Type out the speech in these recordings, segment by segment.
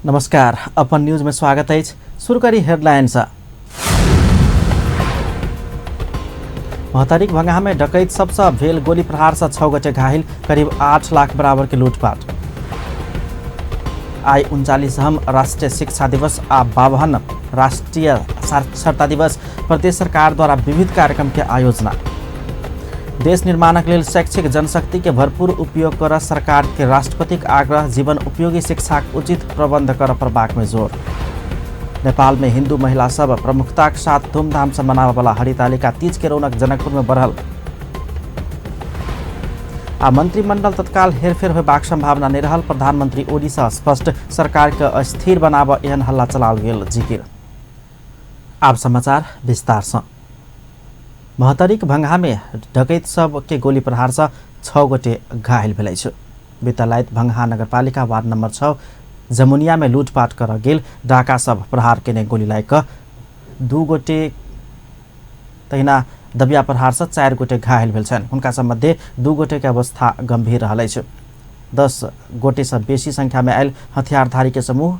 नमस्कार, अपन न्यूज में स्वागत अछि। शुरू करी हेडलाइंस। महोत्तरीक भंगाहा में डकैत सबसँ भेल गोली प्रहार से 6 गोटे घायल, करीब 8 लाख बराबर के लूटपाट। आइ 39हम राष्ट्रीय शिक्षा दिवस आ 52 राष्ट्रीय साक्षरता दिवस, प्रदेश सरकार द्वारा विविध कार्यक्रम के आयोजना। देश निर्माणक लेल शैक्षिक जनशक्ति के भरपूर उपयोग कर सरकार के राष्ट्रपतिक आग्रह, जीवन उपयोगी शिक्षाक उचित प्रबंध कर पड़बाक में जोर। नेपाल में हिंदू महिला सब प्रमुखताक साथ धूमधाम से मनाबय वाला हरितालिका तीज के रौनक जनकपुर में बढ़ल। आ मंत्रिमंडल तत्काल हेरफेर होबाक संभावना नहीं रहल प्रधानमंत्री ओली से स्पष्ट, सरकार के अस्थिर बनाब एहन हल्ला चलाओल गेल जिकिर। आब समाचार विस्तार से। महोत्तरीक भंगाहा में डकैत सब के गोली प्रहार से 6 गोटे घायल भेल अछि। बीतल राति भंगाहा नगरपालिका वार्ड नंबर 6 जमुनिया में लूटपाट कर गेल डाका सब प्रहार केने गोली लागि कऽ 2 गोटे, तहिना दबिया प्रहार से 4 गोटे घायल भेल छनि। हुनका सब मध्ये 2 गोटे के अवस्था गंभीर रहल अछि। 10 गोटे से बेसी संख्या में आयल हथियारधारी के समूह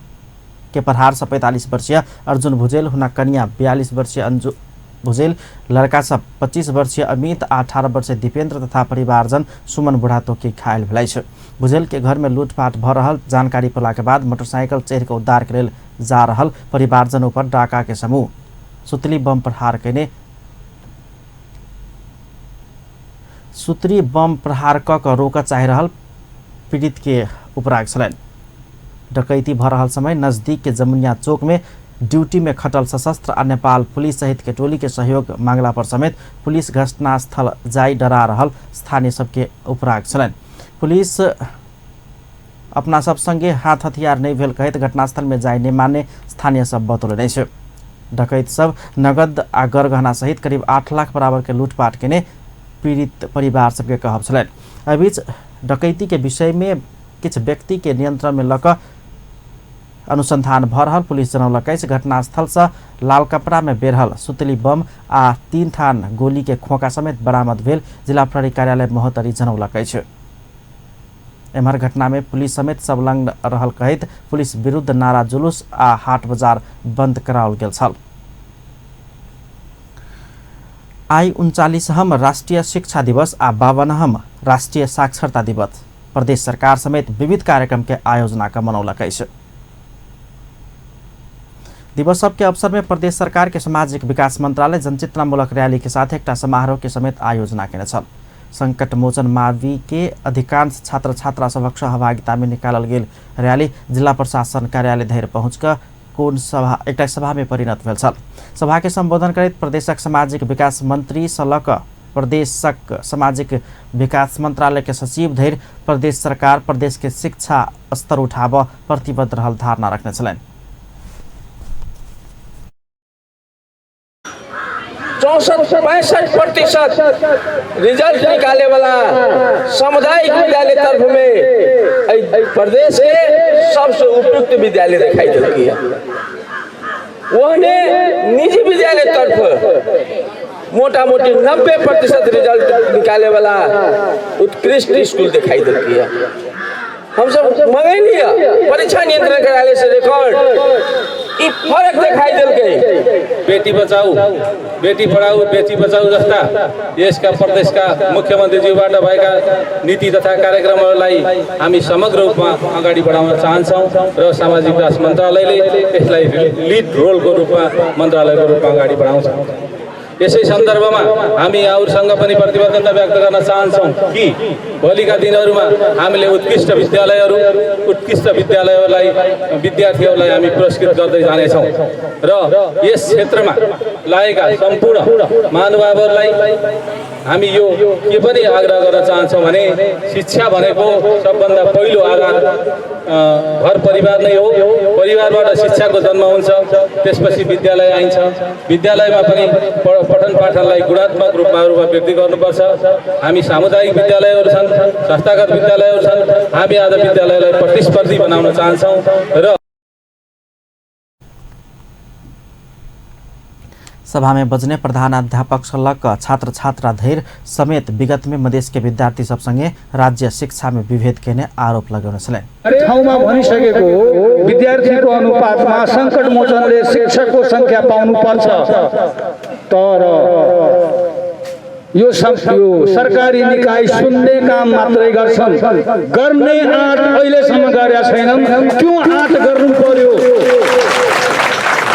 के प्रहार से 45 वर्षीय अर्जुन भुजेल, हुनक कनिया 42 वर्षीय अंजू भुजेल, लड़का सब 25 वर्षीय अमित आ 18 वर्षीय दीपेंद्र तथा परिवारजन सुमन बुढ़ातोकी घायल भेल अछि। भुजेल के घर में लूटपाट भ रहल जानकारी पड़ला के बाद मोटरसाइकिल चढ़ि के उद्धार के लेल जा रहल परिवारजन ऊपर डाका के समूह सुतली बम प्रहार केने सुतरी बम प्रहार क के रोकऽ चाहि रहल पीड़ित के उपराग छलनि। डकैती भ रहल समय नजदीक के जमुनिया चौक में ड्यूटी में खटल सशस्त्र आ नेपाल पुलिस सहित के टोली के सहयोग मांगला पर समेत पुलिस घटनास्थल जाई डरा रहल स्थानीय सबके उपराग छलनि। पुलिस अपना सब संगे हाथ हथियार नहीं भेल कहैत घटनास्थल में जाई नहीं माने स्थानीय सब बतौलनि अछि। डकैत सब नगद आ गरगहना सहित करीब 8 लाख बराबर के लूटपाट केने पीड़ित परिवार सबके कहब छलनि। एहि बीच डकैती के विषय में किछु व्यक्ति के नियंत्रण में लऽ कऽ अनुसंधान भ रहल पुलिस जनौलक अछि। घटनास्थल से लाल कपड़ा में बेरहल सुतली बम आ 3 थान गोली के खोका समेत बरामद भेल जिला प्रहरी कार्यालय महोत्तरी जनौलक अछि। एम्हर घटना में पुलिस समेत संलग्न रहल कहैत पुलिस विरुद्ध नारा जुलूस आ हाट बाजार बंद कराओल गेल छल। आइ 39हम राष्ट्रीय शिक्षा दिवस आ 52हम राष्ट्रीय साक्षरता दिवस प्रदेश सरकार समेत विविध कार्यक्रम के आयोजना क मनौलक अछि। दिवस सब के अवसर में प्रदेश सरकार के सामाजिक विकास मंत्रालय जनचेतनामूलक रैली के साथ एकटा समारोह के समेत आयोजना केने छल। संकट मोचन मावि के अधिकांश छात्र छात्रा सभक सहभागिता में निकालल गेल रैली जिला प्रशासन कार्यालय धरि पहुँच कऽ कोन सभा एकटा सभा में परिणत भेल छल। सभा के संबोधन करैत प्रदेशक सामाजिक विकास मंत्री सँ लऽ कऽ प्रदेशक सामाजिक विकास मंत्रालय के सचिव धरि प्रदेश सरकार प्रदेश के शिक्षा स्तर उठाबऽ प्रतिबद्ध रहल धारणा रखने छलनि। 64-65% रिजल्ट निकाले वाला सामुदायिक विद्यालय तरफ में एहि प्रदेश के सबसे उपयुक्त विद्यालय दिखाई देलकै। ओहने निजी विद्यालय तरफ मोटा मोटी 90% रिजल्ट निकाले वाला उत्कृष्ट स्कूल दिखाई देलकै। हम सब मंगैली परीक्षा नियंत्रण कार्यालय से रिकॉर्ड, ई फर्क दिखाई देलकै। बेटी बचाऊ बेटी पढाऊ बेटी बचाऊ जस्ता यसका प्रदेशका मुख्यमन्त्रीज्यूबाट भएका नीति तथा कार्यक्रमहरूलाई हामी समग्र रूपमा अगाडि बढाउन चाहन्छौँ र सामाजिक विकास मन्त्रालयले यसलाई लिड रोलको रूपमा मन्त्रालयको रूपमा अगाडि बढाउँछ। यसै सन्दर्भमा हामी यहाँहरूसँग पनि प्रतिबद्धता व्यक्त गर्न चाहन्छौँ कि भोलिका दिनहरूमा हामीले उत्कृष्ट विद्यालयहरूलाई विद्यार्थीहरूलाई हामी पुरस्कृत गर्दै जानेछौँ र यस क्षेत्रमा लागेका सम्पूर्ण महानुभावहरूलाई हामी यो के पनि आग्रह गर्न चाहन्छौँ भने शिक्षा भनेको सबभन्दा पहिलो आधार घर परिवार नै हो। परिवारबाट शिक्षाको जन्म हुन्छ, त्यसपछि विद्यालय आइन्छ। विद्यालयमा पनि पठन पाठनलाई गुणात्मक रूपमा वृद्धि गर्नुपर्छ। हामी सामुदायिक विद्यालयहरू छन्, संस्थागत विद्यालयहरू छन्, हामी आज विद्यालयलाई प्रतिस्पर्धी बनाउन चाहन्छौँ र सभा में बजने प्रधानाध्यापक सँ लऽ कऽ छात्र छात्रा धरि समेत विगत में मधेश के विद्यार्थी सब संगे राज्य शिक्षा में विभेद केने आरोप लगौने छलनि। ठाउँमा भनिसकेको हो, विद्यार्थीको अनुपातमा सङ्कट मोचनले शिक्षकको सङ्ख्या पाउनुपर्छ, तर यो सरकारी निकाय सुन्ने काम मात्रै गर्छन्, गर्ने आँट अहिलेसम्म गरेका छैनन्। त्यो आँट गर्नु पर्यो।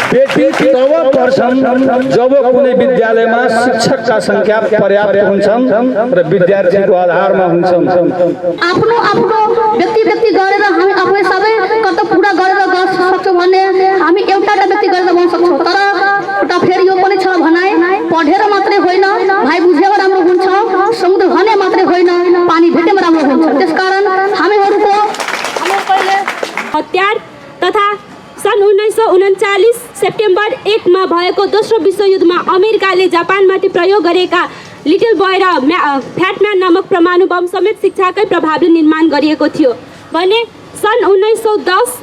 बेटी तब पढ्छन् जब कुनै विद्यालयमा शिक्षकका संख्या पर्याप्त हुन्छन् र विद्यार्थीको आधारमा हुन्छन्। आफ्नो आफ्नो व्यक्ति व्यक्ति गरेर हामी आफै सबै कर्तव्य पुरा गरेर गर्न सक्छौँ भन्ने हामी एउटा एउटा व्यक्ति गरेर गर्न सक्छौँ। तर एउटा फेरि यो पनि छ भनाइ, पढेर मात्रै होइन, भाइ बुझेर राम्रो हुन्छ, समुद्र भने मात्रै होइन, पानी भेटेमा राम्रो हुन्छ। त्यसकारण हामीहरूको हतियार तथा सन् 1939 सेप्टेम्बर 1 मा भएको दोस्रो विश्वयुद्धमा अमेरिकाले जापानमाथि प्रयोग गरेका लिटल बोय र फ्याटम्यान नामक परमाणु बम समेत शिक्षाकै प्रभावले निर्माण गरिएको थियो भने सन् 1910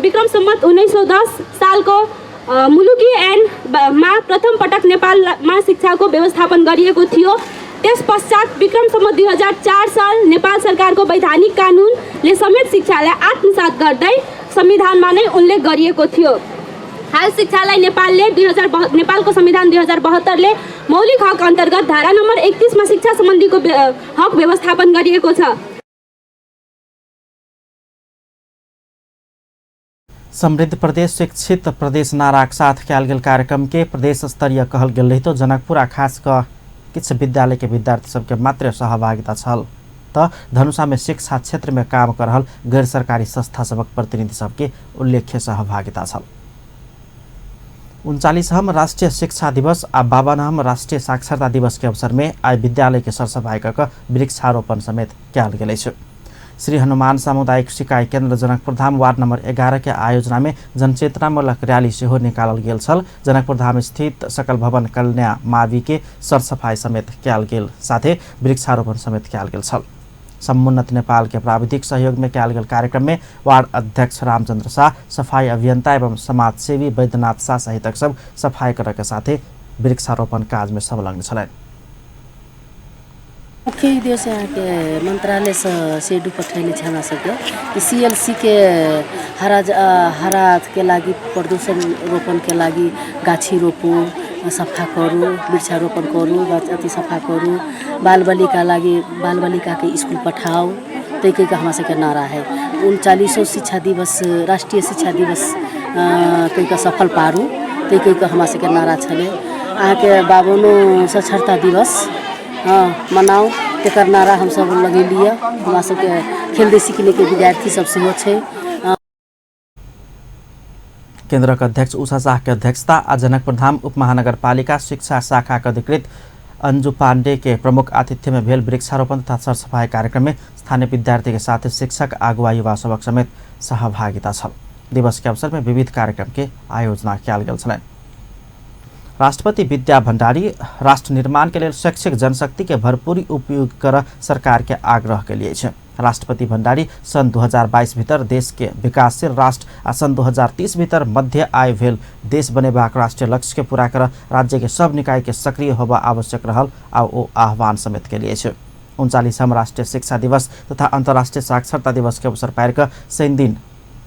विक्रम सम्वत 1910 सालको मुलुकी ऐन मा प्रथम पटक नेपालमा शिक्षाको व्यवस्थापन गरिएको थियो। त्यस पश्चात विक्रम सम्वत 2004 साल नेपाल सरकारको वैधानिक कानुनले समेत शिक्षालाई आत्मसात गर्दै संविधानमा नै उल्लेख गरिएको थियो। हाल शिक्षालाई नेपालले नेपालको संविधान 2072 ले मौलिक हक अन्तर्गत धारा नम्बर 31 मा शिक्षा सम्बन्धीको हक व्यवस्थापन गरिएको छ। समृद्ध प्रदेश शिक्षित प्रदेश नाराक साथ कयल गेल कार्यक्रम के प्रदेश स्तरीय कहल गेल रहितो जनकपुर आ खास क किछु विद्यालय के विद्यार्थी सबके मात्र सहभागिता छल त धनुषा में शिक्षा क्षेत्र में काम कर रहल गैर सरकारी संस्था सबक प्रतिनिधि सबके उल्लेख्य सहभागिता छल। 39हम राष्ट्रिय शिक्षा दिवस आ 52हम राष्ट्रिय साक्षरता दिवस के अवसर में आइ विद्यालय के सरसफाई क वृक्षारोपण समेत कयल गेल अछि। श्री हनुमान सामुदायिक सिकाई केन्द्र जनकपुरधाम वार्ड नम्बर 11 के आयोजना में जनचेतनामूलक रैली सेहो निकालल गेल छल। जनकपुरधाम स्थित सकल भवन कन्या मावि के सरसफाई समेत कयल गेल साथे वृक्षारोपण समेत कयल गेल छल। समुन्नत नेपाल के प्राविधिक सहयोग में कयल गेल कार्यक्रम में वार्ड अध्यक्ष रामचंद्र शाह, सफाई अभियंता एवं समाजसेवी वैद्यनाथ शाह सहितक सब सफाई करऽ के साथे वृक्षारोपण काज में संलग्न छलनि। मुख्य उद्देश्य अहाँके मंत्रालयसँ शेड्यू पठेने छै हमरा सबके CLC के हराके लागि प्रदूषण रोपणके लागि गाछी रोपू, सफा करू, वृक्षारोपण करू, गाछ अथी सफा करू, बाल बालिका लागि बाल बालिकाके स्कूल पठाउ, ताहिके हमरा सबके नारा है। 39 शिक्षा दिवस राष्ट्रीय शिक्षा दिवस ताहिके सफल पारू, ताहिके हमरा सबके नारा छलै। अहाँके 52 साक्षरता दिवस मनाउ, तेकर नारा हमसब लगेलियै। हमरा सबके खेलदै सिखनेके विद्यार्थी सब सेहो छै। केन्द्रक अध्यक्ष उषा शाह के अध्यक्षता आ जनकपुरधाम उपमहानगरपालिका शिक्षा शाखा के अधिकृत अंजू पांडे के प्रमुख आतिथ्य में भेल वृक्षारोपण तथा सरसफाई कार्यक्रम में स्थानीय विद्यार्थी के साथ शिक्षक अगुवा युवा सबक समेत सहभागिता छल। दिवस के अवसर में विविध कार्यक्रम के आयोजना कयल गेल छलनि। राष्ट्रपति विद्या भंडारी राष्ट्र निर्माण के लेल शैक्षिक जनशक्ति के भरपूरी उपयोग कर सरकार के आग्रह के लिए छै। राष्ट्रपति भंडारी सन् 2022 भीतर देश के विकासशील राष्ट्र आ सन् 2030 भीतर मध्य आय भेल देश बनेबाक राष्ट्रीय लक्ष्य के पूरा कर राज्य के सब निकाय के सक्रिय होबा आवश्यक रहल आ ओ आह्वान समेत के लिए छै। 39हम राष्ट्रीय शिक्षा दिवस तथा अंतर्राष्ट्रीय साक्षरता दिवस के अवसर पारि कऽ शनि दिन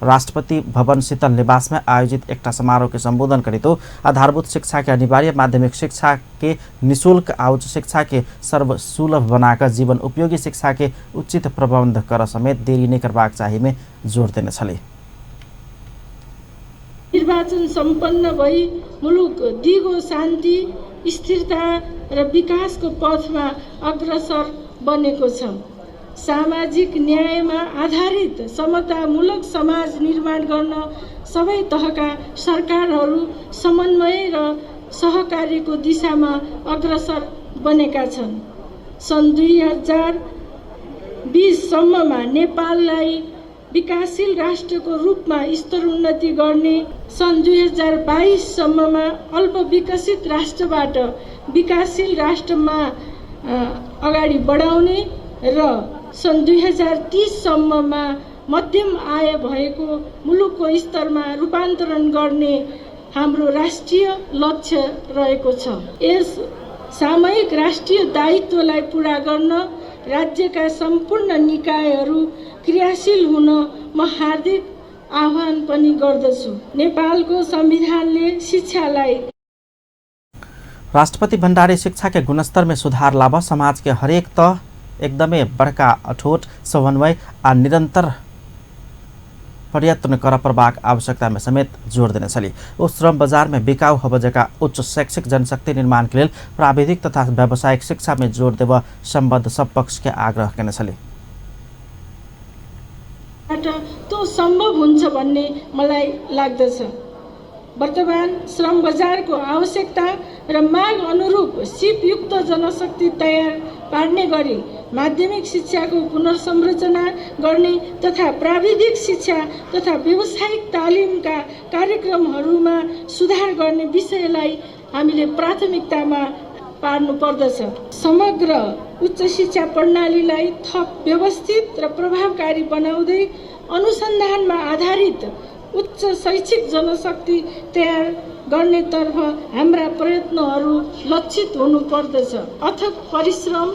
राष्ट्रपति भवन शीतल निवास में आयोजित एकटा समारोह के संबोधन करितो आधारभूत शिक्षा के अनिवार्य माध्यमिक शिक्षा के निःशुल्क आ उच्च शिक्षा के सर्वसुलभ बनाकर जीवन उपयोगी शिक्षा के उचित प्रबंध कर समेत देरी नहीं करबाक चाही में जोर देने छली। निर्वाचन सम्पन्न भई मुलुक दिगो शान्ति, स्थिरता र विकासको पथमा अग्रसर बनेको छ। सामाजिक न्यायमा आधारित समतामूलक समाज निर्माण गर्न सबै तहका सरकारहरू समन्वय र सहकार्यको दिशामा अग्रसर बनेका छन्। सन् 2020 सम्ममा नेपाललाई विकासशील राष्ट्रको रूपमा स्तरोन्नति गर्ने, सन् 2022 सम्ममा अल्पविकसित राष्ट्रबाट विकासशील राष्ट्रमा अगाडि बढाउने र सन् 2030 सम्ममा मध्यम आय भएको मुलुकको स्तरमा रूपान्तरण गर्ने हाम्रो राष्ट्रिय लक्ष्य रहेको छ। यस सामूहिक राष्ट्रिय दायित्वलाई पूरा गर्न राज्यका सम्पूर्ण निकायहरू क्रियाशील हुन म हार्दिक आह्वान पनि गर्दछु। नेपालको संविधानले शिक्षालाई राष्ट्रपति भण्डारी शिक्षा के गुणस्तर में सुधार लाभ समाज के हरेक तह एकदमै बड़का अठोट समन्वय आ निरंतर प्रयत्न कर पर्बाक आवश्यकता में समेत जोड़ देने छली। ओ श्रम बाजार में बिकाऊ होब जका उच्च शैक्षिक जनशक्ति निर्माण के लेल प्राविधिक तथा व्यावसायिक शिक्षा में जोड़ देव सम्बद्ध सब पक्ष के आग्रह केने छली। त्यो सम्भव हुन्छ भन्ने मलाई लाग्दछ। वर्तमान श्रम बजारको आवश्यकता र माग अनुरूप सिपयुक्त जनशक्ति तयार पार्ने गरी माध्यमिक शिक्षाको पुनर्संरचना गर्ने तथा प्राविधिक शिक्षा तथा व्यावसायिक तालिमका कार्यक्रमहरूमा सुधार गर्ने विषयलाई हामीले प्राथमिकतामा पार्नु पर्दछ। समग्र उच्च शिक्षा प्रणालीलाई थप व्यवस्थित र प्रभावकारी बनाउँदै अनुसन्धानमा आधारित उच्च शैक्षिक जनशक्ति तयार गर्नेतर्फ हाम्रा प्रयत्नहरू लक्षित हुनु पर्दछ। अथक परिश्रम,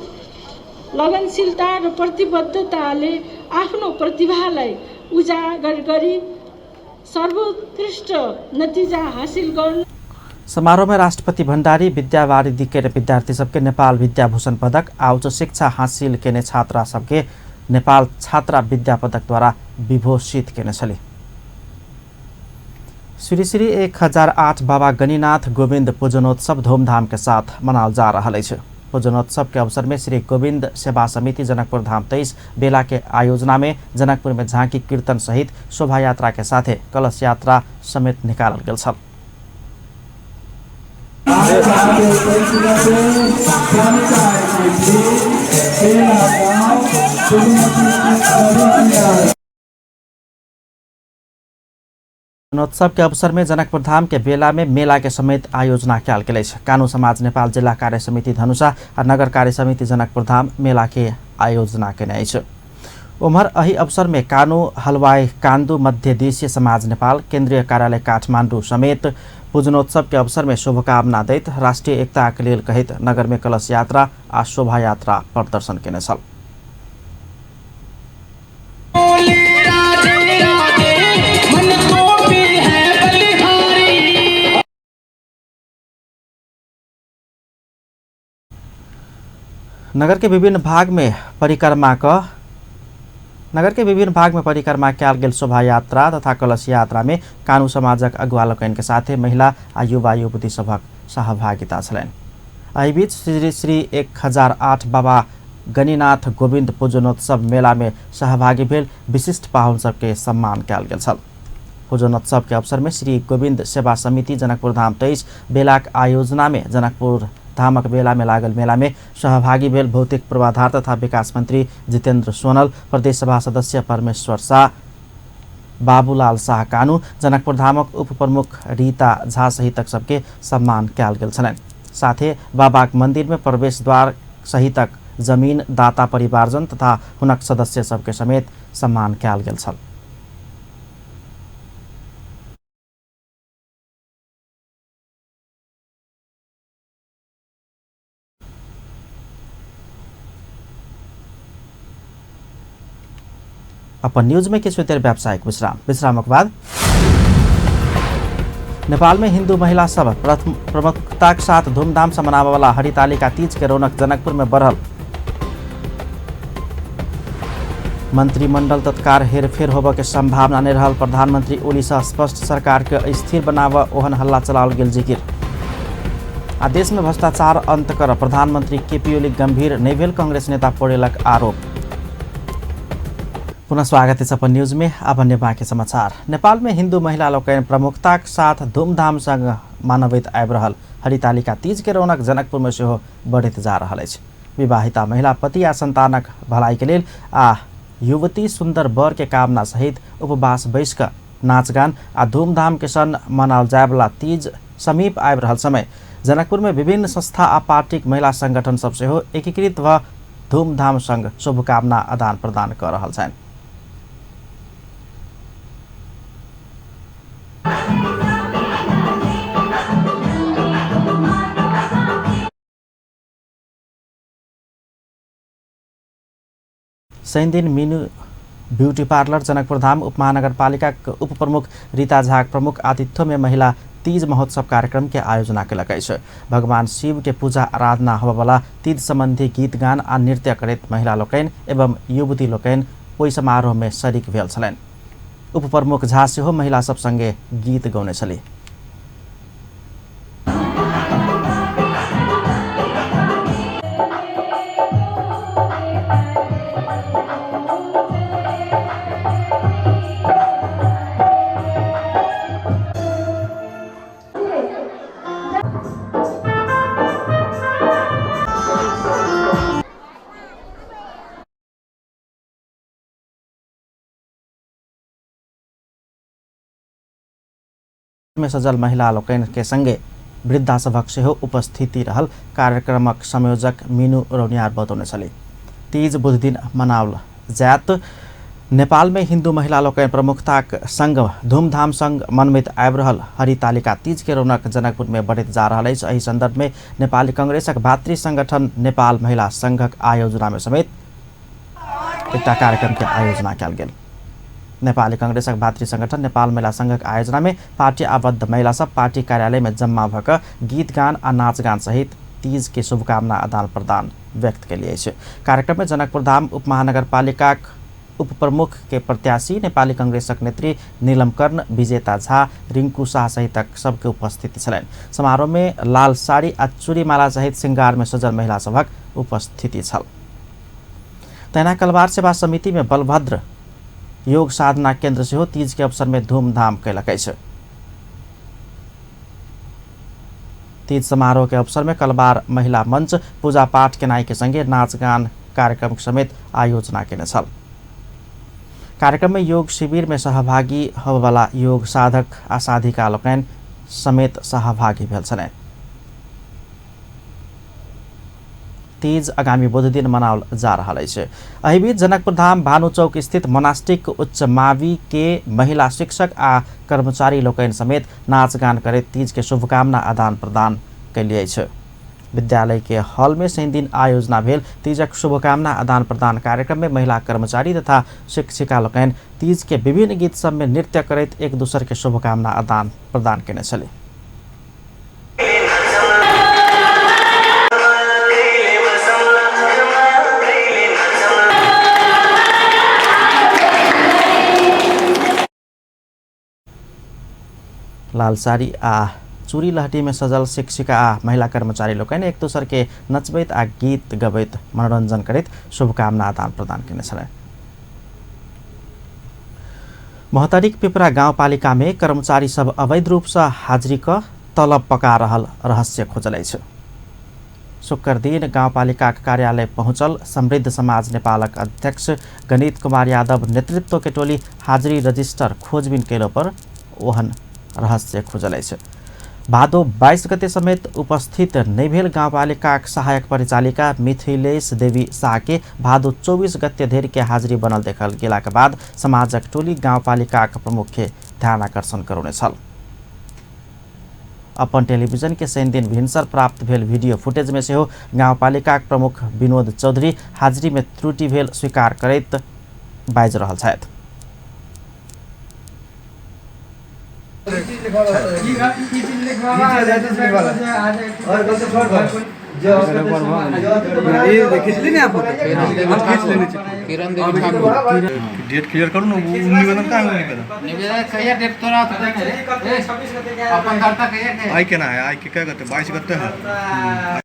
लगनशीलता र प्रतिबद्धताले आफ्नो प्रतिभालाई उजागर गरी सर्वोत्कृष्ट नतिजा हासिल गर्न। समारोह में राष्ट्रपति भण्डारी विद्यावारिधि के विद्यार्थी सबके नेपाल विद्याभूषण पदक आ उच्च शिक्षा हासिल केने छात्रा सबके नेपाल छात्रा विद्या पदक द्वारा विभूषित केने छली। श्री श्री 1008 बाबा गणिनाथ गोविन्द पूजनोत्सव धूमधाम के साथ मनाल जा रहा अछि। पूजनोत्सव के अवसर में श्री गोविंद सेवा समिति जनकपुर धाम 23 बेला के आयोजना में जनकपुर में झांकी कीर्तन सहित शोभा यात्रा के साथे कलश यात्रा समेत निकालल गेल छल। पूजनोत्सव के अवसर में जनकपुर धाम के बेला में मेला के समेत आयोजना कयल गेल अछि। कानू समाज नेपाल जिला कार्य समिति धनुषा आ नगर कार्य समिति जनकपुर धाम मेला के आयोजना केने अछि। उम्हर एहि अवसर में कानू हलवाई कान्दू मध्यदेशीय समाज नेपाल केंद्रीय कार्यालय काठमांडू समेत पूजनोत्सव के अवसर में शुभकामना दैत राष्ट्रीय एकता के लेल कहैत नगर में कलश यात्रा आ शोभा यात्रा प्रदर्शन केने छल। नगर के विभिन्न भाग में परिक्रमा कयल गेल शोभा यात्रा तथा कलश यात्रा में कानू समाजक अगुवा लोकनि के साथे महिला आ युवा युवती सभक सहभागिता छलनि। एहि बीच श्री श्री 1008 बाबा गणिनाथ गोविन्द पूजनोत्सव मेला में सहभागी भेल विशिष्ट पाहुन सबके सम्मान कयल गेल छल। पूजनोत्सव के अवसर में श्री गोविन्द सेवा समिति जनकपुर धाम 23 बेलाक आयोजना में जनकपुर धामक बेला में लागल मेला में सहभागी भेल भौतिक पूर्वाधार तथा विकास मंत्री जितेंद्र सोनल, प्रदेश सभा सदस्य परमेश्वर शाह, बाबूलाल शाह कानू, जनकपुर धामक उप प्रमुख रीता झा सहितक सबके सम्मान कयल गेल छलनि। साथे बाबाक मंदिर में प्रवेश द्वार सहितक जमीन दाता परिवारजन तथा हुनक सदस्य सबके समेत सम्मान कयल गेल छल। अपन न्यूज में किछु देर व्यावसायिक विश्राम, विश्रामक बाद नेपाल में हिंदू महिला सब प्रमुखता के साथ धूमधाम से मनावे वाला हरितालिका तीज के रौनक जनकपुर में बढ़ल। मंत्रिमंडल तत्काल हेरफेर होबय के संभावना नहीं रहल प्रधानमंत्री ओली से स्पष्ट सरकार के स्थिर बनाव ओहन हल्ला चलाओल गेल जिकिर। आ देश में भ्रष्टाचार अंत कर प्रधानमंत्री केपी ओली गंभीर नहीं भेल कांग्रेस नेता पौडेलक आरोप। पुनः स्वागत है अपन न्यूज में। अब अन्य बाँकी समाचार। नेपाल में हिंदू महिला लोकनि प्रमुखता के साथ धूमधाम संग मानवैत आबि रहल हरितालिका तीज के रौनक जनकपुर में सेहो बढ़ैत जा रहल अछि। विवाहिता महिला पति आ संतानक भलाई के लेल आ युवती सुंदर वर के कामना सहित उपवास बैस कऽ नाचगान आ धूमधाम के संग मनाओल जायवला तीज समीप आबि रहल समय जनकपुर में विभिन्न संस्था आ पार्टीक महिला संगठन सब सेहो एकीकृत भऽ धूमधाम संग शुभकामना आदान प्रदान कऽ रहल छनि। शनिदिन मीनू ब्यूटी पार्लर जनकपुरधाम उपमहानगरपालिका उपप्रमुख रीता झाक प्रमुख आतिथ्य में महिला तीज महोत्सव कार्यक्रम के आयोजना केलक अछि। भगवान शिव के पूजा आराधना होबयवला तीज संबंधी गीत गान आ नृत्य करैत महिला लोकनि एवं युवती लोकनि ओहि समारोह में शरीक भेल छलनि। उपप्रमुख झा सेहो महिला सब संगे गीत गौने छलीह। में सजल महिला लोकनि के संगे वृद्धा सभक सेहो उपस्थिति रहल कार्यक्रमक संयोजक मीनू रौनियार बतौने छलीह। तीज बुध दिन मनाओल जायत। नेपाल में हिंदू महिला लोकनि प्रमुखताक संग धूमधाम संग मनबैत आबि रहल हरितालिका तीज के रौनक जनकपुर में बढ़ैत जा रहल अछि। एहि संदर्भ में नेपाली कांग्रेसक भातृ संगठन नेपाल महिला संघक आयोजना में समेत एकटा कार्यक्रम के आयोजना कयल गेल। नेपाली कांग्रेसक भातृ संगठन नेपाल महिला संघक आयोजना में पार्टी आबद्ध महिला सब पार्टी कार्यालय में जम्मा भऽ कऽ गीत गान आ नाच गान सहित तीज के शुभकामना आदान प्रदान व्यक्त केली अछि। कार्यक्रम में जनकपुरधाम उपमहानगरपालिकाक उपप्रमुख के प्रत्याशी नेपाली कांग्रेसक नेत्री नीलम कर्ण, विजेता झा, रिंकू शाह सहितक सबके उपस्थिति छलनि। समारोह में लाल साड़ी आ चूड़ीमाला सहित श्रृंगार में सजल महिला सभक उपस्थिति छल। तहिना कलवार सेवा समिति में बलभद्र योग साधना केंद्र सेहो तीज के अवसर में धूमधाम कयलक अछि। तीज समारोह के अवसर में कलवार महिला मंच पूजा पाठ केनाई के संगे नाच गान कार्यक्रम समेत आयोजना केने छल। कार्यक्रम में योग शिविर में सहभागी होबयवला योग साधक आ साधिका लोकनि समेत सहभागी भेल छलनि। तीज आगामी बुध दिन मनाओल जा रहल अछि। एहि बीच जनकपुरधाम भानु चौक स्थित मोनास्टिक उच्च मावि के महिला शिक्षक आ कर्मचारी लोकनि समेत नाच गान करैत तीज के शुभकामना आदान प्रदान कयली अछि। विद्यालय के हॉल में शनि दिन आयोजना भेल तीजक शुभकामना आदान प्रदान कार्यक्रम में महिला कर्मचारी तथा शिक्षिका लोकनि तीज के विभिन्न गीत सब में नृत्य करैत एक दूसर के शुभकामना आदान प्रदान केने छलीह। लाल साड़ी आ चूड़ी लहठी में सजल शिक्षिका आ महिला कर्मचारी लोकनि एक दोसर के नचबैत आ गीत गबैत मनोरंजन करैत शुभकामना आदान प्रदान केने छलनि। महोत्तरीक पिपरा गाउँपालिका में कर्मचारी सब अवैध रूप से हाजिरी क तलब पका रहल रहस्य खोजल अछि। शुक्र दिन गाउँपालिका कार्यालय पहुँचल समृद्ध समाज नेपालक अध्यक्ष गणित कुमार यादव नेतृत्व के टोली हाजिरी रजिस्टर खोजबीन केलो पर ओहन रहस्य खुजल अछि। भादो 22 गते समेत उपस्थित नहि भेल गाउँपालिकाक सहायक परिचालिका मिथिलेश देवी शाह के भादो 24 गते धरि के हाजिरी बनल देखल गेलाक बाद समाजक टोली गाउँपालिकाक प्रमुख के ध्यानाकर्षण करौने छल। अपन टेलीविजन के शनि दिन भिनसर प्राप्त भेल वीडियो फुटेज में सेहो गाउँपालिकाक प्रमुख विनोद चौधरी हाजिरी में त्रुटि भेल स्वीकार करैत बाजि रहल छथि। डेट क्लियर करू ना, निवेदन कहाँ है? निवेदन कहिया डेट तोरा अपन दर्ता कहिया के आई केना है? आई के क्या कहते 22 गते है।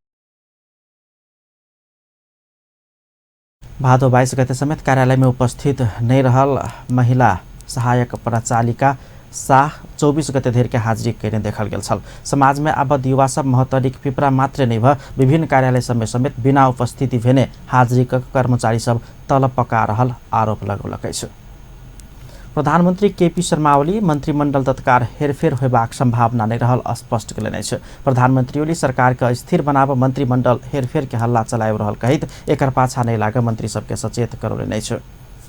भादो 22 गते समेत कार्यालय में उपस्थित नहीं रहल महिला सहायक प्राचालिका शाह 24 गते धरि के हाजिरी कयने देखल गेल छल। समाज में आबद्ध युवा सब महोत्तरीक पिपरा मात्रे नहि भ विभिन्न कार्यालय सब में समेत बिना उपस्थिति भेने हाजिरी क कर्मचारी सब तलब पका रहल आरोप लगौलक अछि। प्रधानमन्त्री केपी शर्मा ओली मन्त्रीमण्डल तत्काल हेरफेर होबाक सम्भावना नहि रहल स्पष्ट कयलनि अछि। प्रधानमन्त्री ओली सरकारके स्थिर बनाब मन्त्रीमण्डल हेरफेर के हल्ला चलाबि रहल कहैत एकर पाछा नहि लागऽ मन्त्री सबके सचेत करौलनि अछि।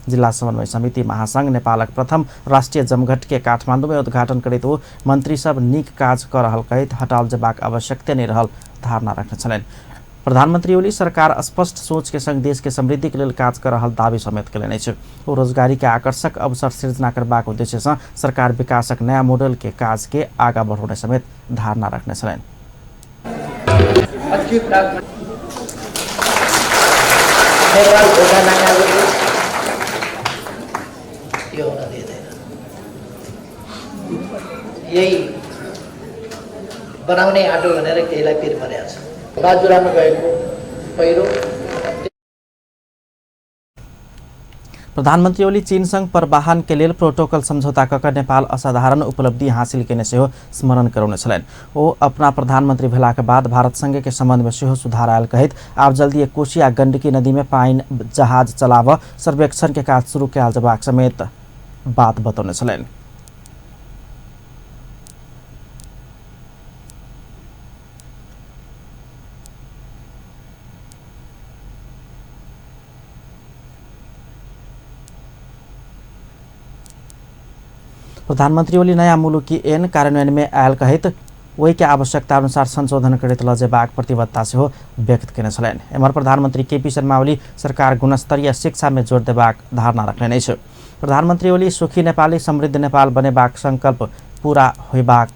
जिला समन्वय समिति महासंघ नेपालक प्रथम राष्ट्रिय जमघट के काठमाडौँ में उद्घाटन करैत ओ मन्त्री सब नीक काज कऽ रहल कहैत हटाओल जेबाक आवश्यकता नहि रहल धारणा रखने छलनि। प्रधानमंत्री ओली सरकार स्पष्ट सोच के संग देश के समृद्धि के लेल काज कर रहल दावी समेत कयलनि अछि। ओ रोजगारी के आकर्षक अवसर सृजना करबाक उद्देश्य सँ सरकार विकासक नया मॉडल के काज के आगा बढ़ौने समेत धारणा रखने छलनि। यही बनाउने आँटो भनेर केहीलाई पिर परेको छ। बाजुरामा गएको पहिरो। प्रधानमंत्री ओली चीन संग परवाहन के लेल प्रोटोकल समझौता कऽ नेपाल असाधारण उपलब्धि हासिल केने सेहो स्मरण करौने छलनि। ओ अपना प्रधानमंत्री भेलाक बाद भारत संगे के संबंध में सेहो सुधार आयल कहैत आब जल्दी कोशी आ गंडकी नदी में पानि जहाज चलाबऽ सर्वेक्षण के काज शुरू कयल जेबाक समेत बात बतौने छलनि। प्रधानमंत्री ओली नया मुलुकी ऐन कार्यान्वयन में आयल कहैत ओहि के आवश्यकता अनुसार संशोधन करैत लऽ जेबाक प्रतिबद्धता सेहो व्यक्त केने छलनि। एम्हर प्रधानमंत्री केपी शर्मा ओली सरकार गुणस्तरीय शिक्षा में जोर देबाक धारणा रखलनि अछि। प्रधानमंत्री ओली सुखी नेपाली समृद्ध नेपाल बनेबाक संकल्प पूरा होयबाक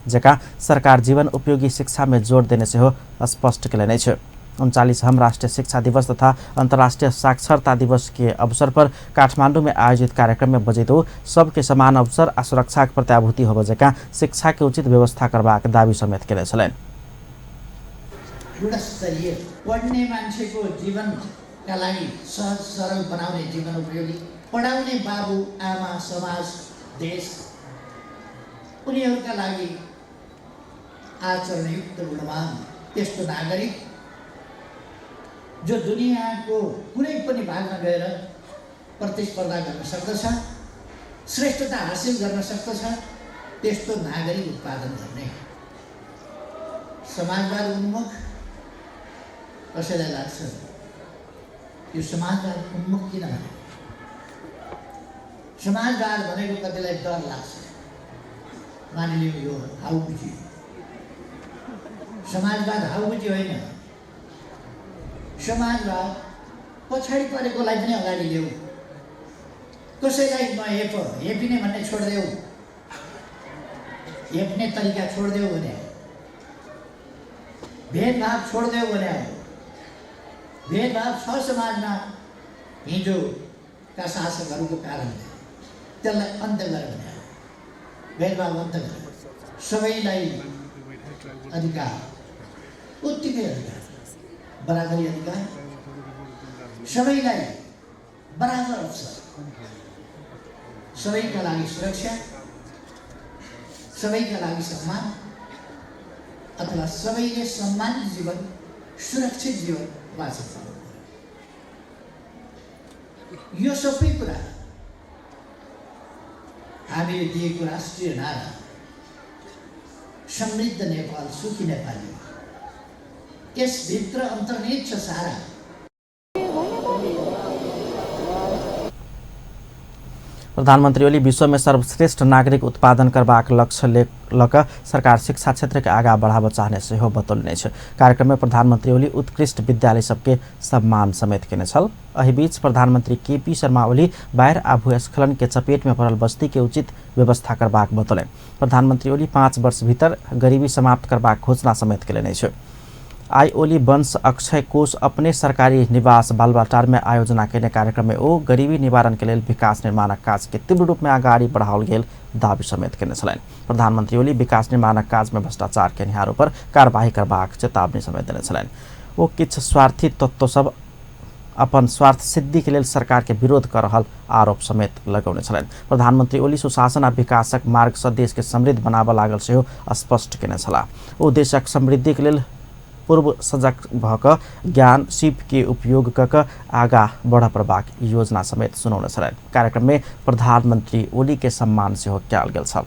जकाँ सरकार जीवन उपयोगी शिक्षा में जोर देने सेहो स्पष्ट केलनि अछि। 39वां राष्ट्रीय शिक्षा दिवस तथा अंतर्राष्ट्रीय साक्षरता दिवस के अवसर पर काठमांडू में आयोजित कार्यक्रम में बजैत ओ सबके समान अवसर आ सुरक्षाक प्रत्याभूति होबय जकाँ शिक्षा के उचित व्यवस्था करबाक दावी समेत केने छलनि। गुणस्तरीय पढ्ने मान्छेको जीवनका लागि सहज सरल बनाउने जीवन उपयोगी, पढाउने बाबु आमा समाज देश उनीहरूका लागि आचरणयुक्त गुणवान त्यस्तो नागरिक जो दुनियाँको कुनै पनि भागमा गएर प्रतिस्पर्धा गर्न सक्दछ, श्रेष्ठता हासिल गर्न सक्दछ, त्यस्तो नागरिक उत्पादन गर्ने। समाजवाद उन्मुख कसैलाई लाग्छ यो समाजवाद उन्मुख किन भने? समाजवाद भनेको कतिलाई डर लाग्छ। मानिलिउँ यो हाउबुजी, समाजवाद हाउबुजी होइन। समाजवाद पछाडि परेकोलाई पनि अगाडि ल्याऊ, कसैलाई नहेप, हेपिने भन्ने छोडिदेऊ, हेप्ने तरिका छोडिदेऊ भने, भेदभाव छोडिदेऊ भने। भेदभाव छ समाजमा हिजोका शासकहरूको कारणले, त्यसलाई अन्त्य गर भने, भेदभाव अन्त्य गर, सबैलाई अधिकार, उत्तिकै अधिकार, बराबरी अधिकार, सबैलाई बराबर अवसर, सबैका लागि सुरक्षा, सबैका लागि सम्मान, अथवा सबैले सम्मानित जीवन, सुरक्षित जीवन बाँच्न पाउनु। यो सबै कुरा हामीले दिएको राष्ट्रिय नारा समृद्ध नेपाल सुखी नेपाली, यसभित्र अन्तर्निहित छ सारा। प्रधानमंत्री ओली विश्व में सर्वश्रेष्ठ नागरिक उत्पादन करबाक लक्ष्य लऽ सरकार शिक्षा क्षेत्र के आगा बढ़ाबऽ चाहने सेहो बतौलनि अछि। कार्यक्रम में प्रधानमंत्री ओली उत्कृष्ट विद्यालय सबके सम्मान समेत केने छल। एहि बीच प्रधानमंत्री केपी शर्मा ओली बाढ़ि आ भूस्खलन के चपेट में पड़ल बस्ती के उचित व्यवस्था करबाक बतौलनि। प्रधानमंत्री ओली 5 वर्ष भीतर गरीबी समाप्त करबाक घोषणा समेत केलनि अछि। आई ओली वंश अक्षय कोष अपने सरकारी निवास बालुवाटार में आयोजना केने कार्यक्रम में ओ गरीबी निवारण के लेल विकास निर्माणक काज के तीव्र रूप में अगाडि बढ़ाओल गेल दावी समेत केने छलनि। प्रधानमंत्री ओली विकास निर्माणक काज में भ्रष्टाचार केनिहार पर कार्यवाही करबाक चेतावनी समेत देने छलनि। ओ किछु स्वार्थी तत्व सब अपन स्वार्थ सिद्धि के लेल सरकार के विरोध कर रहल आरोप समेत लगौने छलनि। प्रधानमंत्री ओली सुशासन आ विकासक मार्ग सँ देश के समृद्ध बनाबऽ लागल सेहो स्पष्ट केने छलाह। ओ देशक समृद्धि के लेल पूर्व सजग भऽ कऽ ज्ञान सीप के उपयोग कऽ कऽ आगा बढ़ पड़बाक योजना समेत सुनौने छलनि। कार्यक्रम में प्रधानमंत्री ओली के सम्मान सेहो कयल गेल छल।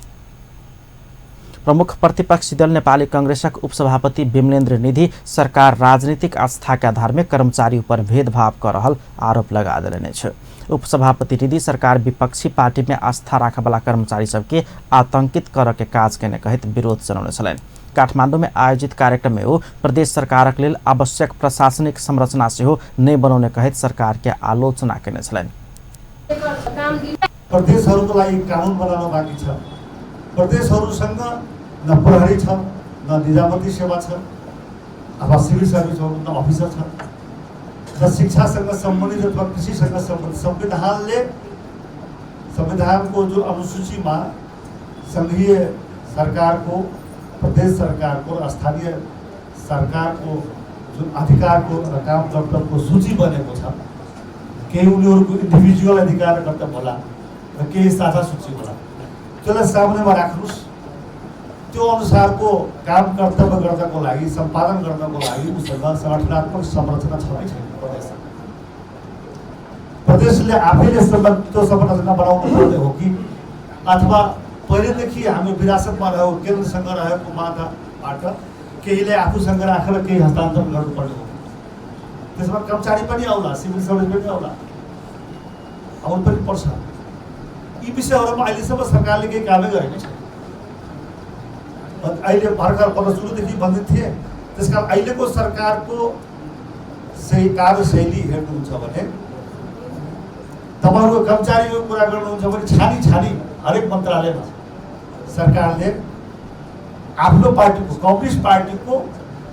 प्रमुख प्रतिपक्षी दल नेपाली कांग्रेसक उपसभापति विमलेन्द्र निधि सरकार राजनीतिक आस्था के आधार में कर्मचारी ऊपर भेदभाव कर रहल आरोप लगा देलनि अछि। उपसभापति निधि सरकार विपक्षी पार्टी में आस्था राखऽवला कर्मचारी सबके आतंकित करऽ के काज केने कहैत विरोध जनौने छलनि। काठमाडौँ में आयोजित कार्यक्रम में ओ प्रदेश सरकारक लेल आवश्यक प्रशासनिक संरचना सेहो नहि बनौने कहैत सरकार के आलोचना केने छलनि। प्रदेशहरूको लागि कानुन बनाउन बाँकी छ। प्रदेशहरूसँग न प्रहरी छ, न निजामती सेवा छ, अथवा सिभिल सर्भिस हो, न अफिसर छ, न शिक्षासँग सम्बन्धित अथवा कृषिसँग सम्बन्धित। संविधानले संविधानको जो अनुसूचीमा सङ्घीय सरकारको, प्रदेश सरकारको र स्थानीय सरकारको जुन अधिकारको र काम कर्तव्यको सूची बनेको छ, केही उनीहरूको इन्डिभिजुअल अधिकार र कर्तव्य होला र केही साझा सूची होला, त्यसलाई सामनेमा राख्नुहोस्। त्यो अनुसारको काम कर्तव्य गर्नको लागि, सम्पादन गर्नको लागि उसँग संगठनात्मक संरचना छ कि छैन? प्रदेशले आफैले त्यो संरचना बनाउनु पर्ने हो कि अथवा पहिलेदेखि हामी विरासतमा रहेको केन्द्रसँग रहेको माटाबाट केहीले आफूसँग राखेर केही हस्तान्तरण गर्नुपर्ने हो? त्यसमा कर्मचारी पनि आउला, सिभिल सर्भिस पनि आउला, आउनु पनि पर्छ। यी विषयहरूमा अहिलेसम्म सरकारले केही कामै गरेको छैन। अहिले भर्खर पन्ध्र सुरुदेखि भन्दै थिएँ, त्यस कारण अहिलेको सरकारको सही कार्यशैली हेर्नुहुन्छ भने, तपाईँहरूको कर्मचारीको कुरा गर्नुहुन्छ भने छानी छानी हरेक मन्त्रालयमा सरकारले आफ्नो पार्टीको, कम्युनिस्ट पार्टीको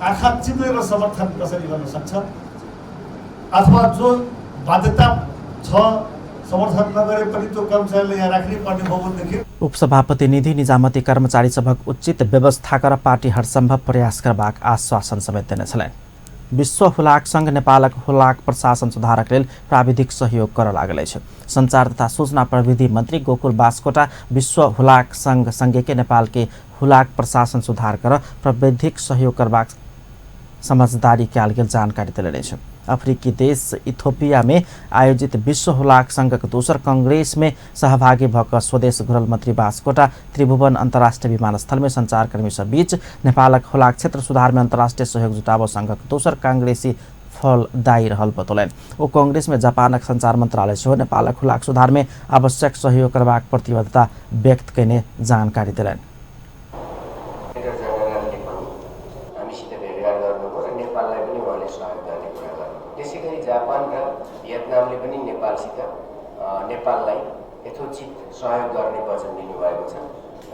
आँखा चिम्लेर समर्थन कसरी गर्न सक्छ, अथवा जो बाध्यता छ समर्थन नगरे पनि त्यो कर्मचारीले यहाँ राख्नै पर्ने हो भनेदेखि। उपसभापति निधि निजामती कर्मचारी सभक उचित व्यवस्था कर पार्टी हरसंभव प्रयास करबाक आश्वासन समेत देने छलनि। विश्व हुलाक संघ नेपालक हुलाक प्रशासन सुधारक लेल प्राविधिक सहयोग कर लागल अछि। संचार तथा सूचना प्रविधि मंत्री गोकुल बास्कोटा विश्व हुलाक संघ संगे नेपाल के हुलाक प्रशासन सुधार कर प्राविधिक सहयोग करबाक समझदारी कयल गेल जानकारी देलनि अछि। अफ्रीकी देश इथोपिया में आयोजित विश्व हुलाक संघक दोसर कांग्रेस में सहभागी भऽ कऽ स्वदेश घुरल मंत्री बास्कोटा त्रिभुवन अंतर्राष्ट्रीय विमानस्थल में संचारकर्मी सब बीच नेपालक हुलाक क्षेत्र सुधार में अंतर्राष्ट्रीय सहयोग जुटाबऽ संघक दोसर कांग्रेसी फलदायी रहल बतौलनि। ओ कांग्रेस में जापानक संचार मंत्रालय सेहो नेपालक हुलाक सुधार में आवश्यक सहयोग करबाक प्रतिबद्धता व्यक्त कयने जानकारी देलनि। नेपाललाई यथोचित सहयोग गर्ने वचन दिनुभएको छ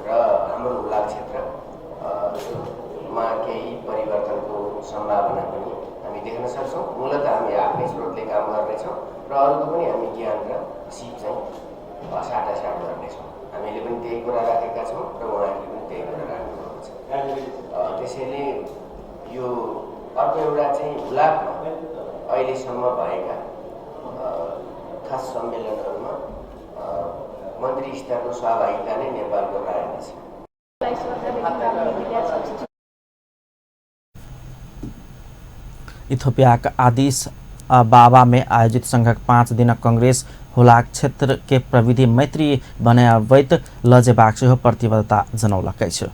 र हाम्रो हुलाक क्षेत्रमा केही परिवर्तनको सम्भावना पनि हामी देख्न सक्छौँ। मूलत हामी आफ्नै स्रोतले काम गर्नेछौँ र अरूको पनि हामी ज्ञान र सिप चाहिँ साटासाट गर्नेछौँ। हामीले पनि त्यही कुरा राखेका छौँ र उहाँहरूले पनि त्यही कुरा राख्नुभएको छ। त्यसैले यो अर्को एउटा चाहिँ हुलाकमा अहिलेसम्म भएका खास सम्मेलनहरूमा मन्त्री स्तरको सहभागिता नै नेपालको रहेको छ। इथोपियाक आदिस अबाबा में आयोजित संघक 5 दिनक कांग्रेस हुलाक क्षेत्र के प्रविधि मैत्री बनाबैत लऽ जेबाक सेहो प्रतिबद्धता जनौलक अछि।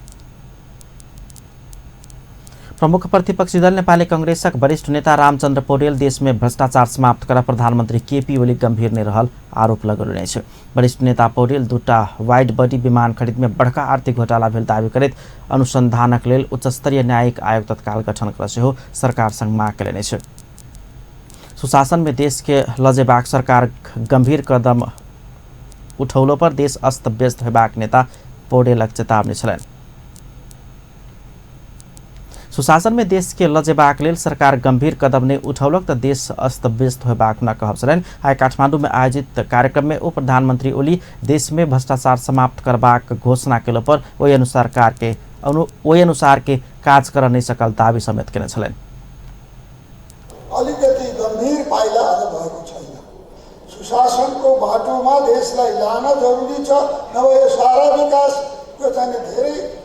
प्रमुख प्रतिपक्षी दल नेपाली कांग्रेसक वरिष्ठ नेता रामचंद्र पौडेल देश में भ्रष्टाचार समाप्त कर प्रधानमंत्री केपी ओली गंभीर नहि रहल आरोप लगौलनि अछि। वरिष्ठ नेता पौडेल दूटा वाइड बॉडी विमान खरीद में बड़का आर्थिक घोटाला भेल दावी करैत अनुसंधानक लेल उच्चस्तरीय न्यायिक आयोग तत्काल गठन कर सेहो सरकार संग माग कयलनि अछि। सुशासन में देश के लऽ जेबाक सरकार गंभीर कदम उठौलो पर देश अस्त व्यस्त होयबाक नेता पौडेलक चेतावनी छलनि। सुशासन में देश के लऽ जेबाक लेल सरकार गंभीर कदम नहि उठौलक तऽ देश अस्त व्यस्त होयबाक हुनक कहब छलनि। आइ काठमांडू में आयोजित कार्यक्रम में उप प्रधानमंत्री ओली देश में भ्रष्टाचार समाप्त करबाक घोषणा केलो पर ओहि अनुसार के काज कर नहि सकल दावी समेत केने छलनि। अलिकति गम्भीर पाइला अझ भएको छैन। सुशासनको बाटोमा देशलाई लान जरुरी छ, नभए यो सारा विकास यो चाहिँ धेरै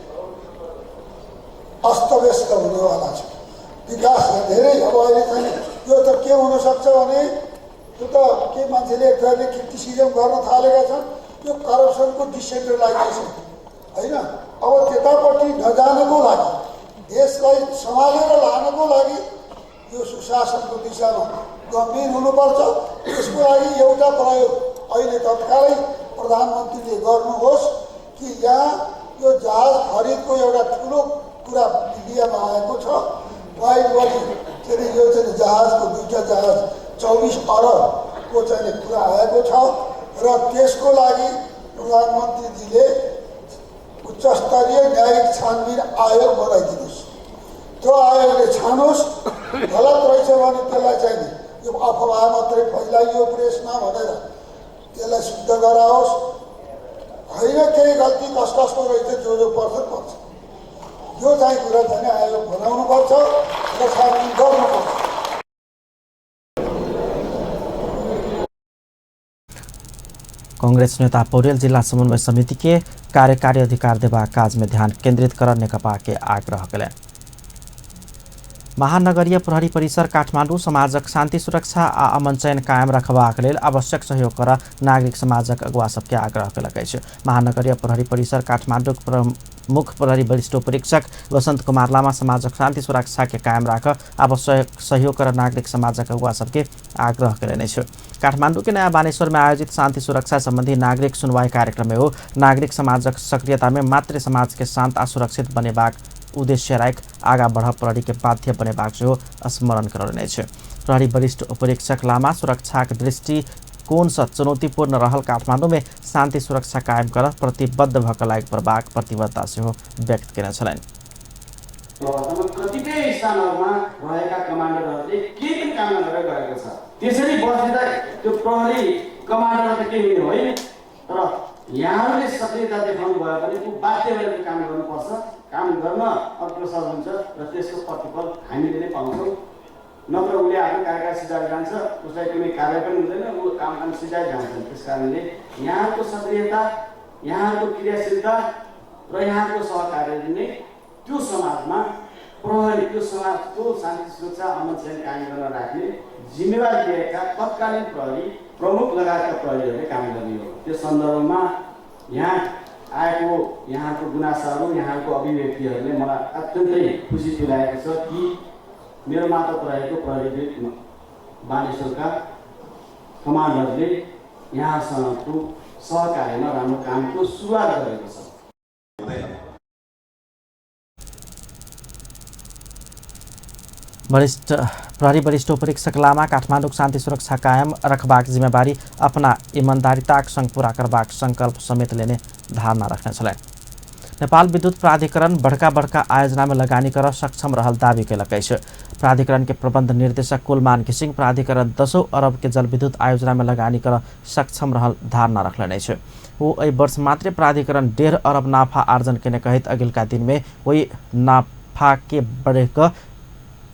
अस्तव्यस्त हुनेवाला छ। विकास धेरै अब अहिले चाहिँ यो त के हुनसक्छ भने त्यो त के मान्छेले एक थरीले क्रिटिसिजम गर्न थालेका छन्, यो करप्सनको डिसेन्ट्रलाइजेसन होइन। अब त्यतापट्टि नजानको लागि, देशलाई सम्हालेर लानको लागि यो सुशासनको दिशामा गम्भीर हुनुपर्छ। त्यसको लागि एउटा प्रयोग अहिले तत्कालै प्रधानमन्त्रीले गर्नुहोस् कि यहाँ यो जहाज खरिदको एउटा ठुलो कुरा मिडियामा आएको छ। वाइड बडी के अरे यो चाहिँ जहाजको दुईवटा जहाज 24 अरबको चाहिँ कुरा आएको छ र त्यसको लागि प्रधानमन्त्रीजीले उच्चस्तरीय न्यायिक छानबिन आयोग बनाइदिनुहोस्। त्यो आयोगले छानोस्, गलत रहेछ भने त्यसलाई चाहिँ यो अफवाह मात्रै फैलाइयो प्रेसमा भनेर त्यसलाई शुद्ध गराओस्। होइन केही गल्ती कस कसको रहेछ, जो जो पर्छ पर्छ, यो चाहिँ कुरा चाहिँ आयोग बनाउनुपर्छ र छानबिन गर्नुपर्छ। कांग्रेस नेता पौडेल जिल्ला समन्वय समिति के कार्यकारी अधिकार देबाक काज में ध्यान केंद्रित कर नेकपा के आग्रह कयलनि। महानगरीय प्रहरी परिसर काठमाडौँ समाजक शान्ति सुरक्षा आ अमन चयन कायम रखबाक लेल आवश्यक सहयोग कर नागरिक समाजक अगुवा सबके आग्रह कयलक अछि। महानगरीय प्रहरी परिसर काठमाडौँक प्रमुख प्रहरी वरिष्ठ उपरीक्षक वसंत कुमार लामा समाजक शान्ति सुरक्षा के कायम राख आवश्यक सहयोग कर नागरिक समाजक अगुवा सबके आग्रह कयलनि अछि। काठमाडौँ के नयाँ बानेश्वर में आयोजित शान्ति सुरक्षा संबंधी नागरिक सुनवाई कार्यक्रम में हो नागरिक समाजक सक्रियता में मात्र समाज के शान्त आ सुरक्षित बनेबाक उद्देश्य राखि आगा बढ़ प्रहरी के बाध्य बनेबाक सेहो स्मरण करौलनि अछि। प्रहरी वरिष्ठ उपरीक्षक लामा सुरक्षाक दृष्टिकोणसँ चुनौतीपूर्ण रहल काठमाडौँ में शान्ति सुरक्षा कायम कर प्रतिबद्ध भऽ कऽ लागि पड़बाक प्रतिबद्धता सेहो व्यक्त केने छलनि। कतिपय स्थानहरूमा रहेका कमान्डरहरूले केही पनि काम नगरेर गएको छ। त्यसरी बस्दा त्यो प्रहरी कमान्डर त केही हुने होइन, तर यहाँहरूले सक्रियता देखाउनु भयो भने ऊ बाध्य भएर काम गर्नुपर्छ, काम गर्न अग्रसर हुन्छ र त्यसको प्रतिफल हामीले नै पाउँछौँ। नत्र उसले आफ्नो कार्यकाल सिधाएर जान्छ, उसलाई कुनै कार्य पनि हुँदैन, ऊ काम काम सिधाइ जान्छन्। त्यस कारणले यहाँको सक्रियता, यहाँको क्रियाशीलता र यहाँको सहकार्यले नै त्यो समाजमा प्रहरी, त्यो समाजको शान्ति सुरक्षा अमन चयन कायम गर्न राख्ने जिम्मेवारी लिएका तत्कालीन प्रहरी प्रमुख लगायतका प्रहरीहरूले काम गर्ने हो। त्यो सन्दर्भमा यहाँ आएको यहाँको गुनासाहरू, यहाँको अभिव्यक्तिहरूले मलाई अत्यन्तै खुसी तुल्याएको छ कि मेरो मातहत रहेको प्रहरी बानेश्वरका कमान्डरले यहाँसँगको सहकार्यमा राम्रो कामको सुरुवात गरेको छ। वरिष्ठ प्रहरी वरिष्ठ उपरीक्षक लामा काठमाडौँक शान्ति सुरक्षा कायम रखबाक जिम्मेवारी अपना ईमानदारिताक संग पूरा करबाक संकल्प समेत लेने धारणा रखने छलनि। नेपाल विद्युत प्राधिकरण बड़का बड़का आयोजना में लगानी कर सक्षम रहल दावी कयलक अछि। प्राधिकरण के प्रबंध निर्देशक कुलमान घिसिङ प्राधिकरण 10 अरब के जलविद्युत आयोजना में लगानी कर सक्षम रहल धारणा रखलनि अछि। ओ एहि वर्ष मात्रै प्राधिकरण 1.5 अरब नाफा आर्जन केने कहैत अगिलका दिन में ओहि नाफा के बढ़िकऽ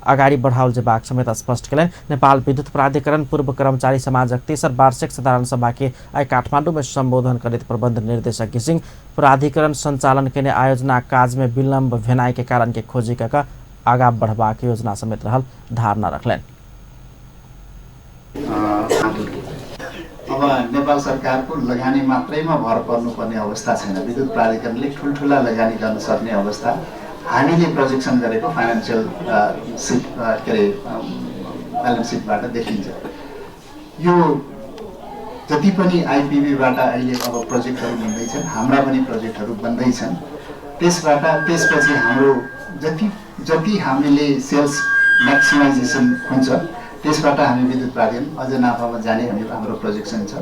अगाडि बढ़ाओल जेबाक समेत स्पष्ट कयलनि। नेपाल विद्युत प्राधिकरण पूर्व कर्मचारी समाजक तेसर वार्षिक साधारण सभा के आइ काठमाडौँ में संबोधन करैत प्रबंध निर्देशक घिसिङ प्राधिकरण संचालन केने आयोजना काज में विलम्ब भेनाइ के कारण के खोजी कऽ आगा बढ़बाक योजना समेत रहल धारणा रखलनि। अब नेपाल सरकारको लगानी मात्रैमा भर पर्नुपर्ने अवस्था छैन। विद्युत प्राधिकरणले ठुल्ठुला लगानी गर्न सक्ने अवस्था हामीले प्रोजेक्सन गरेको फाइनेन्सियल सिट के अरे ब्यालेन्स सिटबाट देखिन्छ। यो जति पनि आइपिबीबाट अहिले अब प्रोजेक्टहरू बन्दैछन्, हाम्रा पनि प्रोजेक्टहरू बन्दैछन्, त्यसबाट त्यसपछि हाम्रो जति जति हामीले सेल्स म्याक्सिमाइजेसन हुन्छ त्यसबाट हामी विद्युत प्राधिकरण अझ नाफामा जाने हामी हाम्रो प्रोजेक्सन छ।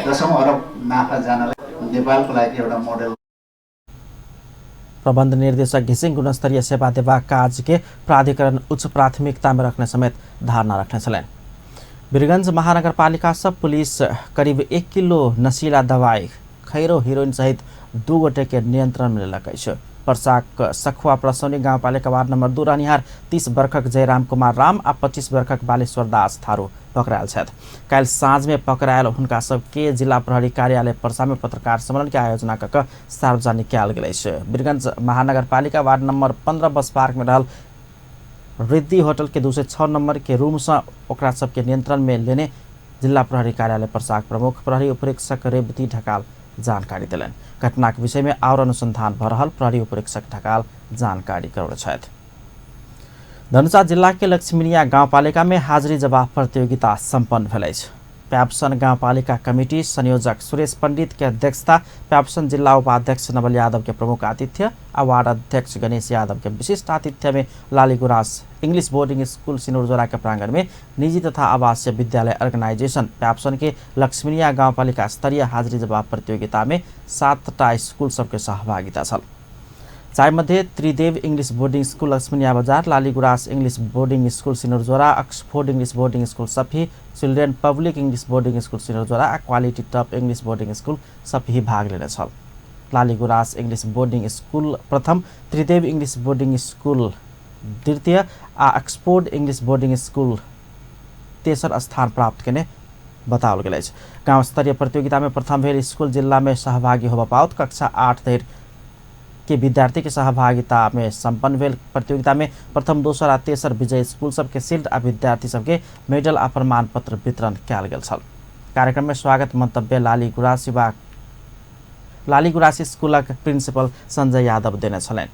10 अरब नाफा जानलाई नेपालको लागि एउटा मोडल। प्रबंध निर्देशक घिसिङ गुणस्तरीय सेवा देबाक काज के प्राधिकरण उच्च प्राथमिकता में रखने समेत धारणा रखने छलनि। वीरगंज महानगरपालिका से पुलिस करीब 1 किलो नशीला दवाई खैरो हीरोइन सहित 2 गोटे के नियंत्रण में लेलक अछि। पर्साक सखुआ प्रसौनी गाउँपालिका वार्ड नंबर 2 रहनिहार 30 वर्षक जयराम कुमार राम आ 25 वर्षक बालेश्वर दास थारू पकड़ायल छथि। काल्हि साँझ में पकड़ायल हुनका सबके जिला प्रहरी कार्यालय पर्सा में पत्रकार सम्मेलन के आयोजना कऽ सार्वजनिक कयल गेल अछि। वीरगंज महानगरपालिका वार्ड नंबर 15 बस पार्क में रहल रिद्धि होटल के 206 नंबर के रूम से ओकरा सबके नियंत्रण में लेने जिला प्रहरी कार्यालय पर्साक प्रमुख प्रहरी उपरीक्षक रेवती ढकाल जानकारी देलनि। घटना के विषय में और अनुसंधान भ रहल प्रहरी उपरीक्षक ढकाल जानकारी करौने छथि। धनुषा जिला के लक्ष्मीनिया गाउँपालिका में हाजिरी जवाब प्रतियोगिता सम्पन्न भेल अछि। प्याप्सन गाउँपालिका कमिटी संयोजक सुरेश पंडित के अध्यक्षता, प्याप्सन जिला उपाध्यक्ष नवल यादव के प्रमुख आतिथ्य आ वार्ड अध्यक्ष गणेश यादव के विशिष्ट आतिथ्य में लालीगुराँस इंग्लिश बोर्डिंग स्कूल सिनुरजोरा के प्रांगण में निजी तथा आवासीय विद्यालय ऑर्गेनाइजेशन प्याप्सन के लक्ष्मीनिया गाउँपालिका स्तरीय हाजिरी जवाब प्रतियोगिता में 7टा स्कूल सबके सहभागिता छल। जाहिमध्ये त्रिदेव इंग्लिश बोर्डिंग स्कूल लक्ष्मीनिया बजार, Laligurans English boarding school Sinurjora, Oxford English boarding school Safi, children public English boarding school Sinurjora आ quality top English boarding school Safi भाग लेने छल। लालीगुराँस इंग्लिश बोर्डिंग स्कूल प्रथम, त्रिदेव इंग्लिश बोर्डिंग स्कूल द्वितीय आ Oxford English boarding school तेसर स्थान प्राप्त केने बताओल गेल अछि। गाँव स्तरीय प्रतियोगिता में प्रथम भेल स्कूल जिला में सहभागी होबय पाओत। कक्षा 8 धरि के विद्यार्थी के सहभागिता में संपन्न भेल प्रतियोगिता में प्रथम, दोसर आ तेसर विजयी स्कूल सबके शील्ड आ विद्यार्थी सबके मेडल आ प्रमाण पत्र वितरण कयल गेल छल। कार्यक्रम में स्वागत मंतव्य लालीगुराँस स्कूलक प्रिंसिपल संजय यादव देने छलनि।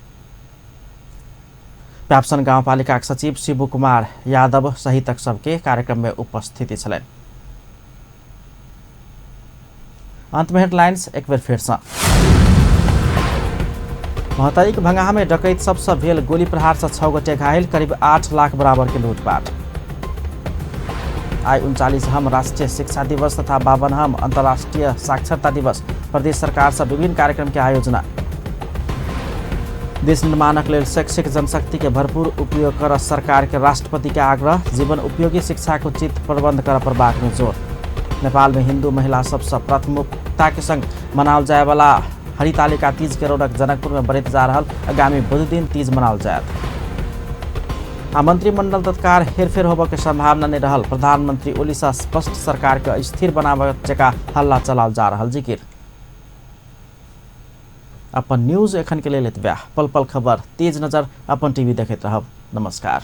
प्याप्सन गाउँपालिका सचिव शिबू कुमार यादव सहितक सबके कार्यक्रम में उपस्थिति छलनि। अंत में हेडलाइंस एक बेर फेर सँ। महोत्तरीक भंगाहा में डकैत सबसँ भेल गोली प्रहार से 6 गोटे घायल, करीब 8 लाख बराबर के लूटपाट। आइ 39हम राष्ट्रीय शिक्षा दिवस तथा 52हम अंतर्राष्ट्रीय साक्षरता दिवस, प्रदेश सरकार से विभिन्न कार्यक्रम के आयोजना। देश निर्माणक लेल शैक्षिक जनशक्ति के भरपूर उपयोग कर सरकार के राष्ट्रपति के आग्रह, जीवन उपयोगी शिक्षा के उचित प्रबंध कर पड़बाक में जोर। नेपाल में हिंदू महिला सबसँ प्राथमिकता के संग मनाओल जाय वाला हरितालिका तीज के रौनक जनकपुर में बढ़ैत जा रहल, आगामी बुध दिन तीज मनाओल जायत। आ मंत्रिमंडल तत्काल हेरफेर होबय के संभावना नहीं रहल, प्रधानमंत्री ओली सँ स्पष्ट सरकार के स्थिर बनाबय जकाँ हल्ला चलाओल जा रहल जिकिर। अपन न्यूज एखन के लेल एतबे। पल पल खबर, तेज नजर, अपन टीवी देखैत रहब। नमस्कार।